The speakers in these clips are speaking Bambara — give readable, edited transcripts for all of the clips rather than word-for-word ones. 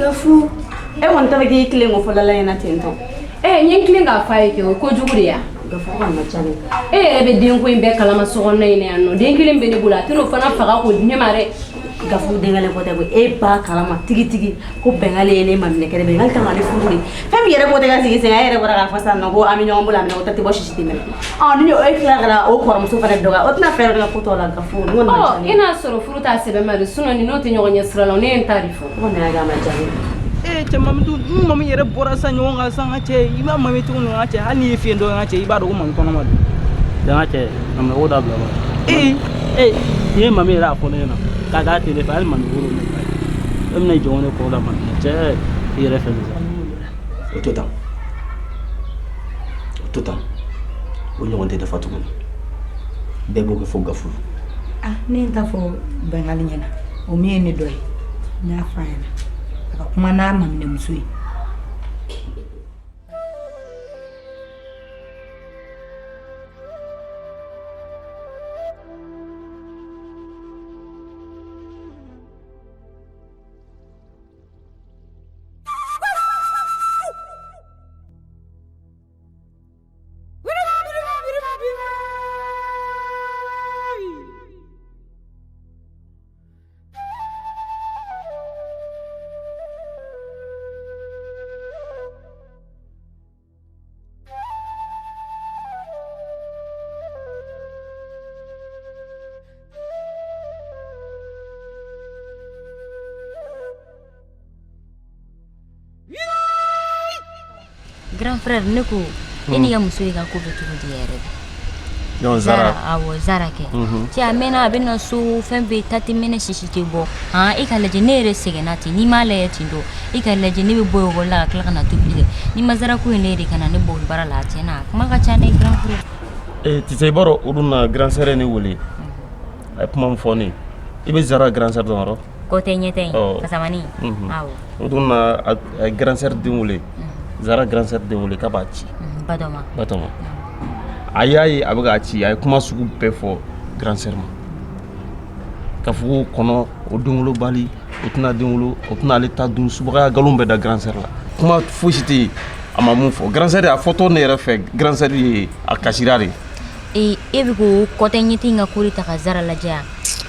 Gafu e kɔni ta bɛ k'i tilen k'o fɔ Lala ɲɛna ten tɔ. N ye n tilen k'a f'a ye kɛ, o ye kojugu de ya. Gafu kɔni ma ca dɛ. E yɛrɛ bɛ denko in bɛɛ kalama so kɔnɔna in na yan nɔ, den kelen bɛ ne bolo, a tɛn'o fana faga k'o di ne ma dɛ. Gafu den kelen ko tɛ koyi, e b'a kalama tigitigi ko Bɛngali ye ne maminɛ kɛlɛ, Bɛngali kan ka ne furu de. Fɛn min yɛrɛ b'o tɛ ka sigi sen kan, e yɛrɛ bɔra k'a fɔ sisan nɔ ko an bɛ ɲɔgɔn bolo a minɛ o ta tɛ bɔ sisi tɛ minɛ. Ɔ ni e tila ka na o kɔrɔmuso fana dɔgɔya, o tɛna fɛɛrɛ dɔ kɛ ko tɔ la Gafu, nin kɔni ma ca Ɔ ne. e n'a sɔrɔ furu t'a sɛbɛ ma de, sinon nin n'o tɛ ɲɔgɔn ɲɛ sira la, ne ye n ta de fɔ. O kɔni y'a kɛ a ma diya ne ye. Ee cɛ, Mamitu, n mami yɛrɛ bɔra sisan ɲɔgɔn kan sisan, n ka cɛ, i b'a mami cogo min na, n ka cɛ, hali n'i ye fiɲɛ dɔ ye, n ka cɛ, i b'a dɔn ko mami kɔnɔma don. N ka cɛ, mami ko dabila ba. Ee. Ee, n'i ye mami yɛrɛ a fɔ ne ɲɛna k'a k'a tɛ ne fɛ, hali mami woro ne fɛ, e bɛna i jɔ ne kɔrɔ la mami cɛ, i yɛrɛ fɛ sa. O to tan, o to tan, o ɲɔgɔn tɛ dafa tuguni, bɛɛ b'o kɛ fo Gafu. Ah, ne ye n ta fɔ Bɛngali ɲɛna, o min ye ne dɔ ye, n y'a fɔ a ɲɛna a ka kuma n'a maminɛmuso ye. Grand frère, ne ko e n'i ka muso ye ka ko bɛ cogo di yɛrɛ bi? Non, Zara. Awɔ, Zara kɛ. Cɛ, a mɛnna a bɛ na so, fɛn bɛɛ ta tɛ mɛnɛ, sisi tɛ bɔ. Han, e ka lajɛ, ne yɛrɛ sɛgɛnna ten, n'i m'a lajɛ ten tɔ, e ka lajɛ, ne bɛ bɔ ekɔli la ka tila ka na tobili kɛ, n'i ma Zara ko in ne de ka na ne bɔ baara la, a tiɲɛ na a kuma ka ca ne, grand frère. Ee Tise, i b'a dɔn o dun na grand sœur ye ne wele, a ye kuma min fɔ ne ye, i bɛ Zara grand sœur dɔn yɔrɔ? Kɔtɛ ɲɛtɛ in. Ɔ. Fasamani. Awɔ. O dun na a ye grand sœur den wele, Zara grand sœur den wele k'a b'a ci. Batɔma. Batɔma, a y'a ye a bɛ k'a ci, a ye kuma sugu bɛɛ fɔ grand sœur ma, k'a fɔ k'o kɔnɔ o denwolobali, o tɛna den wolo, o tɛna ale ta dun, subagaya nkalon bɛɛ da grand sœur la. Kuma fosi tɛ yen a ma mun fɔ grand sœur, a fɔtɔ ne yɛrɛ fɛ, grand sœur ye a kasira de. Ee, e bɛ k'o kɔtɛ ɲɛtɛ in ka ko de ta ka Zara lajɛ yan,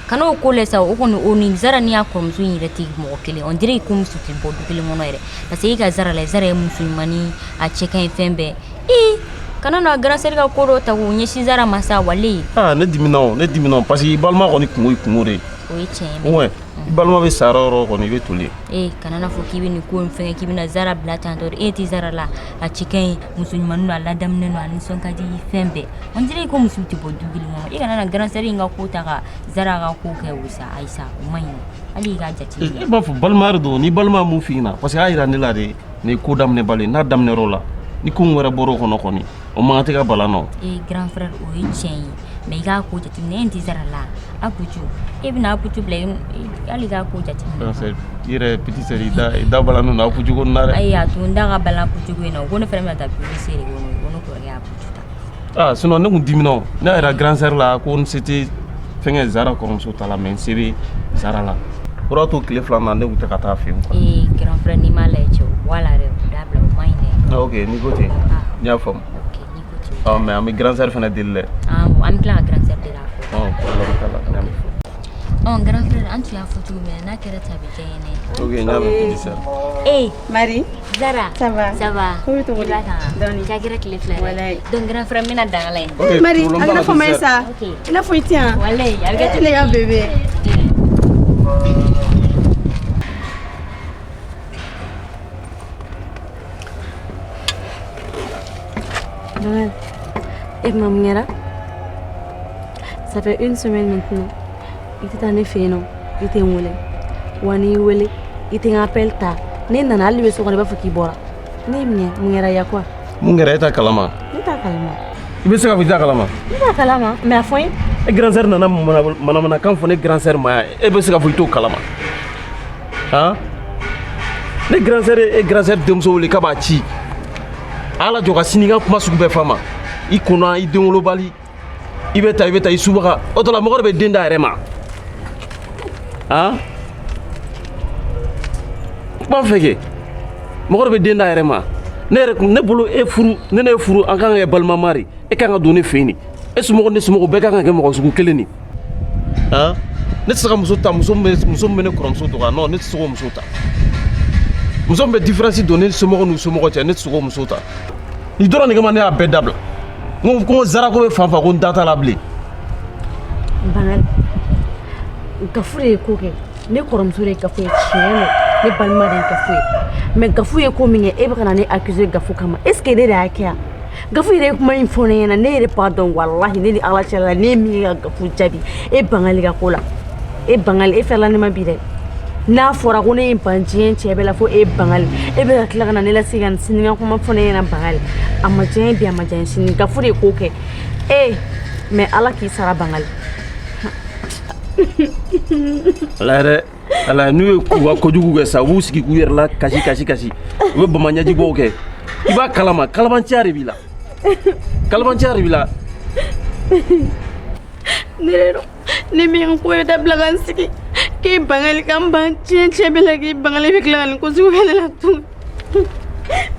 kana o ko lɛ sa. O kɔni, o ni Zara ni y'a kɔrɔmuso in yɛrɛ tɛ mɔgɔ kelen, on dirait ko muso tɛ bɔ du kelen kɔnɔ yɛrɛ, parce que e ka Zara lajɛ, Zara ye muso ɲuman ni a cɛ ka ɲi fɛn bɛɛ. Ee, kana na grand sœur ka ko dɔ ta k'o ɲɛsin Zara ma sa, wale. Aa, ne dimina o, ne dimina o, parce que i balima kɔni kungo ye kungo de ye. O ye tiɲɛ ye. Ouais, i balima bɛ sa yɔrɔ o yɔrɔ kɔni, i bɛ toli. Ee, kana na fɔ k'i bɛ nin ko in fɛngɛ, k'i bɛna Zara bila tan tɔ. E tɛ Zara la, a cɛ ka ɲi, muso ɲuman don, a ladamunen don, a nisɔn ka di fɛn bɛɛ, on dirait ko muso tɛ bɔ du kelen kɔnɔ. E kana na grand sœur in ka ko ta ka Zara ka ko kɛ o sa, ayi sa, o man ɲi, hali i k'a jateminɛ. E b'a fɔ balimaya de don, ni balima ye mun f'i ɲɛna, parce que a y'a jira ne la de nin ye ko daminɛ bali n'a daminɛyɔrɔ la, ni ko min wɛrɛ bɔra o kɔnɔ kɔni, o man kan tɛ ka bala nɔ. Ee grand frère, o ye tiɲɛ ye, mais i k'a ko jateminɛ, e tɛ Zara la, Aputu, e bɛna Aputu bila, hali i k'a ko jateminɛ. Grand sœur, i yɛrɛ, petite sœur, i da bala ninnu Aputu ko nin na dɛ. Ayi, a to n da ka bala Aputu ko in na, ko ne fana bɛna taa PVC de kɔnɔ, ko ne kɔrɔkɛ y'a Aputu ta. Ah, sinon ne kun dimina o, ne y'a yira grand sœur la ko n se tɛ fɛnkɛ Zara kɔrɔmuso ta la, mais n se bɛ Zara la. O de y'a to tile fila na ne kun tɛ ka taa fɛ yen quoi. Ee grand frère, n'i m'a lajɛ cɛ, o bɔ a la dɛ, o dabila, o man ɲi dɛ. Ah ok, n'i ko ten, n y'a faamu. Ok, n'i ko ten. Ah, mais an bɛ grand sœur fana deli dɛ. Ah, an bɛ tila ka grand sœur deli a kɔ. Ɔ, problème t'a la, n y'a mɛn. Ɔ grand frère, an tun y'a fɔ cogo min na, n'a kɛra ten a bɛ diya n ye dɛ. Ok, n y'a mɛn, petite sœur. Ee Marie. Zara. Ça va? Ça va. Ko bɛ cogo di? I b'a kan? Dɔɔni. K'a kɛra tile fila ye. Walayi. Donc grand frère, n bɛna daga la yen. Ok, Marie, problème a t'a la, kana fɔ ma ye petite sœur. sa. Ok. I n'a fɔ i tɛ yan. Walayi, a bɛ kɛ Ne ka bébé. Noël, e ma mun kɛra? Ça fait une semaine maintenant. I tɛ taa ne fɛ yen nɔ, i tɛ n wele. Wa n'i wele, i tɛ n ka appel ta. Ne nana hali bɛ so kɔnɔ, i b'a fɔ k'i bɔra. Ne ye mun kɛ? Mun kɛra ya quoi? Mun kɛra, e t'a kalama? Ne t'a kalama. I bɛ se k'a fɔ i t'a kalama? Ne t'a kalama, mais a fɔ n ye. E grand sœur nana manamanakan fɔ ne grand sœur ma yan, e bɛ se k'a fɔ i t'o kalama? Han, ne grand sœur ye e grand sœur denmuso wele k'a b'a ci, a y'a lajɔ ka sini ka kuma sugu bɛɛ f'a ma, i kɔnna, i denwolobali, i bɛ ta, i bɛ ta, i subaga, o tɔ la mɔgɔ de bɛ den d'a yɛrɛ ma. Han, Kuma fɛ kɛ mɔgɔ dɔ bɛ den d'a yɛrɛ ma. Ne yɛrɛ kun ne bolo e furu ne ne furu an kan ka kɛ balimama de e kan ka don ne fɛ yen de e somɔgɔw ne somɔgɔw bɛɛ kan ka kɛ mɔgɔ sugu kelen de han ne tɛ se ka muso ta muso min bɛ ne kɔrɔmuso dɔgɔya non ne tɛ se k'o muso ta muso min bɛ différence don ne somɔgɔw n'u somɔgɔw cɛ ne tɛ se k'o muso ta nin dɔrɔn de kama ne y'a bɛɛ dabila n ko Zara ko bɛ fan fan ko n da t'a la bilen. Bangali Gafu de ye ko kɛ ne kɔrɔmuso de ye Gafu ye tiɲɛ don ne balima de ye Gafu ye mais Gafu ye ko min kɛ e bɛ ka na ne accuser Gafu kama est ce que ne de y'a kɛ yan Gafu yɛrɛ ye kuma in fɔ ne ɲɛna ne yɛrɛ b'a dɔn walahi ne ni Ala cɛla la ne ye min kɛ ka Gafu jaabi e Bangali ka ko la e Bangali e fɛrɛla ne ma bi dɛ n'a fɔra ko ne ye ban diɲɛ cɛ bɛɛ la fo e Bangali e bɛ ka tila ka na ne lasegin ka nin sinikan kuma fɔ ne ɲɛna Bangali a ma diya n ye bi a ma diya n ye sini Gafu de ye ko kɛ e mais Ala k'i sara Bangali. Ala yɛrɛ ala n'u ye u ka kojugu kɛ sa u b'u sigi k'u yɛrɛ la kasi kasi kasi u bɛ bama ɲɛjibɔw kɛ i b'a kalama kalabanciya de b'i la kalabanciya de b'i la. Ne yɛrɛ ne min ko bɛ dabila ka n sigi k'e Bangali ka n ban diɲɛ cɛ bɛɛ la k'e Bangali bɛ tila ka nin ko sugu kɛ ne la tun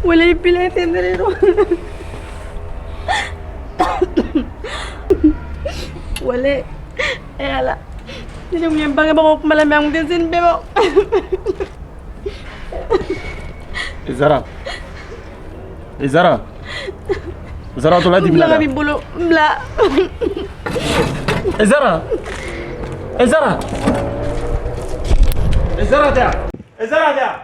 walayi bilayi tɛ ne yɛrɛ walayi e Ala ne de tun ye n bangebagaw kuma lamɛn a tun tɛ se nin bɛɛ ma. Zara Zara Zara tɔla dimina la. N bila ka b'i bolo n bila. Zara Zara Zara tɛ yan Zara tɛ yan.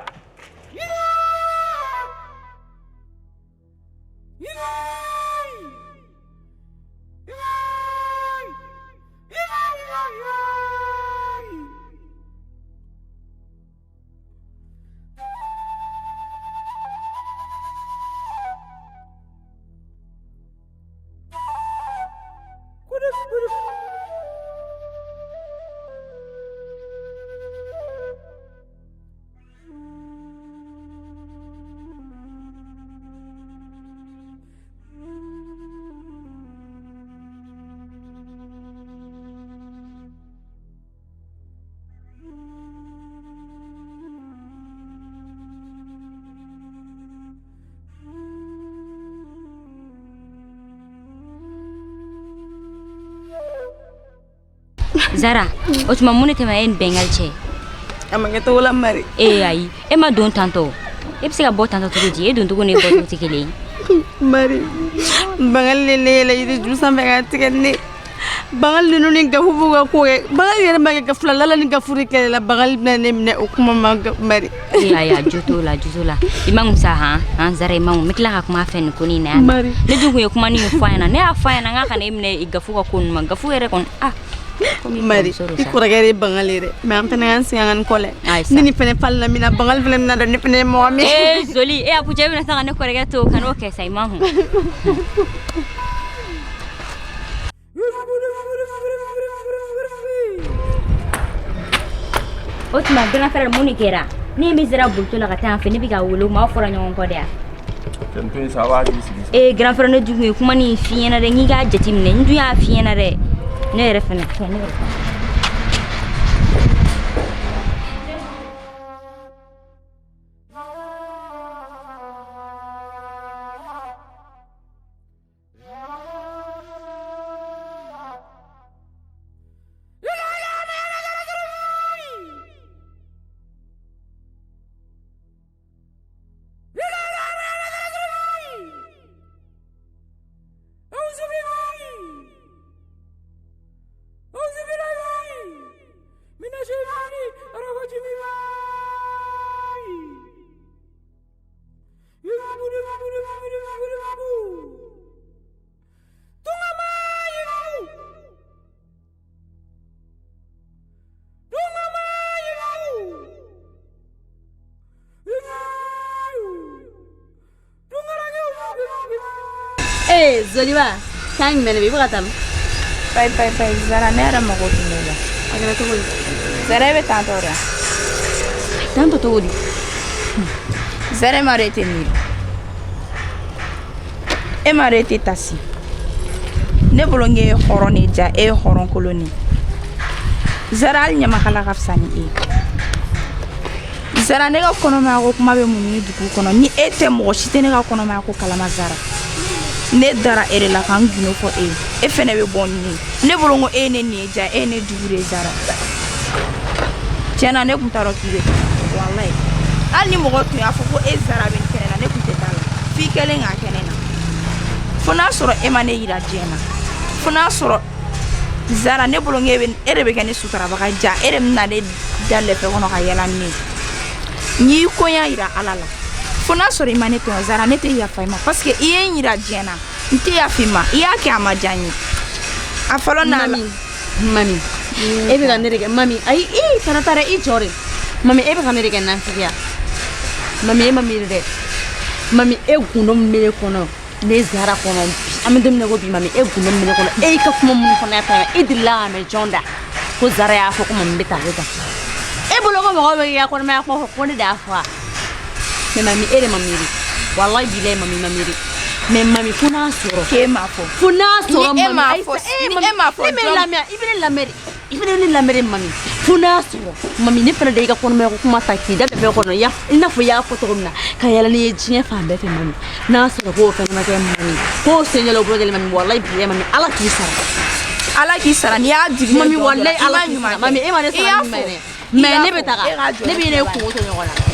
Zara, o tuma mun de tɛmɛ e ni Bɛngali cɛ? A ma kɛ cogo la Mari. Ee ayi, e ma don tantɔ. E bɛ se ka bɔ tantɔ cogo di? E don cogo ni e bɔ cogo tɛ kelen ye. Mari, Bangali de ne yɛlɛ yiri ju sanfɛ k'a tigɛ ne. Bangali ninnu ni Gafu b'u ka ko kɛ. Bangali yɛrɛ ma kɛ Gafu la, Lala ni Gafu de kɛlɛla. Bangali bɛna ne minɛ o kuma ma Mari. Ee ayi, a jo t'o la, jo t'o la. I ma sa han, han Zara i ma n bɛ tila ka kuma a fɛ nin ko nin na yan. Mari. Ne dun kun ye kuma nin fɔ a ɲɛna. Ne y'a fɔ a ɲɛna n k'a kana e minɛ Gafu ka ko ninnu ma. Gafu yɛrɛ kɔni ah. Mari, i kɔrɔkɛ de ye Bangali ye dɛ. Mais an fana k'an sigi an ka nin kɔ lajɛ. Ni nin fana falenna min na, Bangali fana bɛna dɔn ne fana ye mɔgɔ min ye. Ee Zoli, e y'a pucɛ e bɛna taa ka ne kɔrɔkɛ to kan'o kɛ sa i ma hun. O tuma grand frère mun de kɛra? Ne ye min sera bolitɔ la ka taa yan fɛ ne bɛ k'a wele o ma aw fɔra ɲɔgɔn kɔ de yan. Ee grand frère ne dun kun ye kuma nin f'i ɲɛna dɛ n k'i k'a jateminɛ n dun y'a f'i ɲɛna dɛ ne yɛrɛ fɛnɛ ne yɛrɛ fɛnɛ. Ee Zoliba, kan jumɛn de bɛ yen i bɛ ka taa min? Payi payi payi Zara ne yɛrɛ mago tun b'e la. A kɛra cogo di? Zara e bɛ tantɔ de wa? Tantɔ cogo di? Zara e m'a dɔn e tɛ miiri. E m'a dɔn e tɛ tasi. Ne bolo n k'e ye hɔrɔn de ye ja e ye hɔrɔn kolon de ye. Zara hali ɲamakala ka fisa ni e ye. Zara, ne ka kɔnɔmaya ko kuma bɛ mun ni dugu kɔnɔ? Ni e tɛ, mɔgɔ si tɛ ne ka kɔnɔmaya ko kalama. Zara, ne dara e de la ka n gundo fɔ e ye. E fɛnɛ bɛ bɔ ni ne ye. Ne bolo ko e ye ne nin ye ja, e ye ne jugu de ye. Zara, tiɲɛ na, ne kun t'a dɔn k'i bɛ taa. Walayi, hali ni mɔgɔ tun y'a fɔ ko e Zara bɛ nin kɛnɛ na, ne kun tɛ taa la f'i kɛlen k'a kɛnɛ na. Fo n'a sɔrɔ e ma ne yira diɲɛ na, fo n'a sɔrɔ. Zara, ne bolo e bɛ e de bɛ kɛ ne sutarabaga ye. Ja, e de bɛna ne da lɛfɛ kɔnɔ ka yɛlɛ ni ne ye. N y'i koɲa yira Ala la. Fo n'a sɔrɔ i ma ne tɔɲɔ, Zara, ne tɛ yafa i ma, parce que i ye n yira diɲɛ na. N tɛ yafa i ma. I y'a kɛ, a ma diya n ye a fɔlɔ n'a la. Mami, e bɛ ka ne de kɛ. Mami, ayi, i kana taa dɛ, i jɔ de. Mami, e bɛ ka ne de kɛ nafigiya. Mami, e ma miiri dɛ. Mami, e gundo min bɛ ne kɔnɔ, ne Zara kɔnɔ bi, an bɛ don min na ko bi. Mami, e gundo min bɛ ne kɔnɔ, e y'i ka kuma minnu fɔ ne ta, e delila k'a mɛn jɔn da ko Zara y'a fɔ ko mami bɛ tan, a bɛ tan? E bolo ko mɔgɔw bɛ k'i ka kɔnɔmaya kuma fɔ ko ne de y'a fɔ wa? Mais mami, e de ma miiri. Walayi bilayi, mami ma miiri. Mais mami, fo n'a sɔrɔ k'e m'a fɔ. Fo n'a sɔrɔ. Ni e Mami, m'a ayi, fɔ, eh, ni mami, e m'a fɔ, ne bɛ ne jɔn- lamɛn, i bɛ ne lamɛn de, i fana ne lamɛn de. Mami, fo n'a sɔrɔ, mami, ne fana de y'i ka kɔnɔmaya ko kuma ta k'i da bɛɛ kɔnɔ ya, i n'a fɔ i y'a fɔ cogo min na, ka yɛlɛ n'i ye diɲɛ fan bɛɛ fɛ. Mami, n'a sɔrɔ k'o fɛnɛ ma kɛ, mami, k'o sen yɛlɛ o bolo deli, mami, walayi bilayi, mami, Ala k'i sara. Ala k'i sara n'i y'a jigin. Mami, walayi, Ala k'i sara. Mami, e ma ne sara I y'a ni fɔ. ɲuman ye dɛ. I Mais y'a ne bɛ fɔ. taga E ka jɔ ne b'i ne ne la. kungo to ɲɔgɔn na.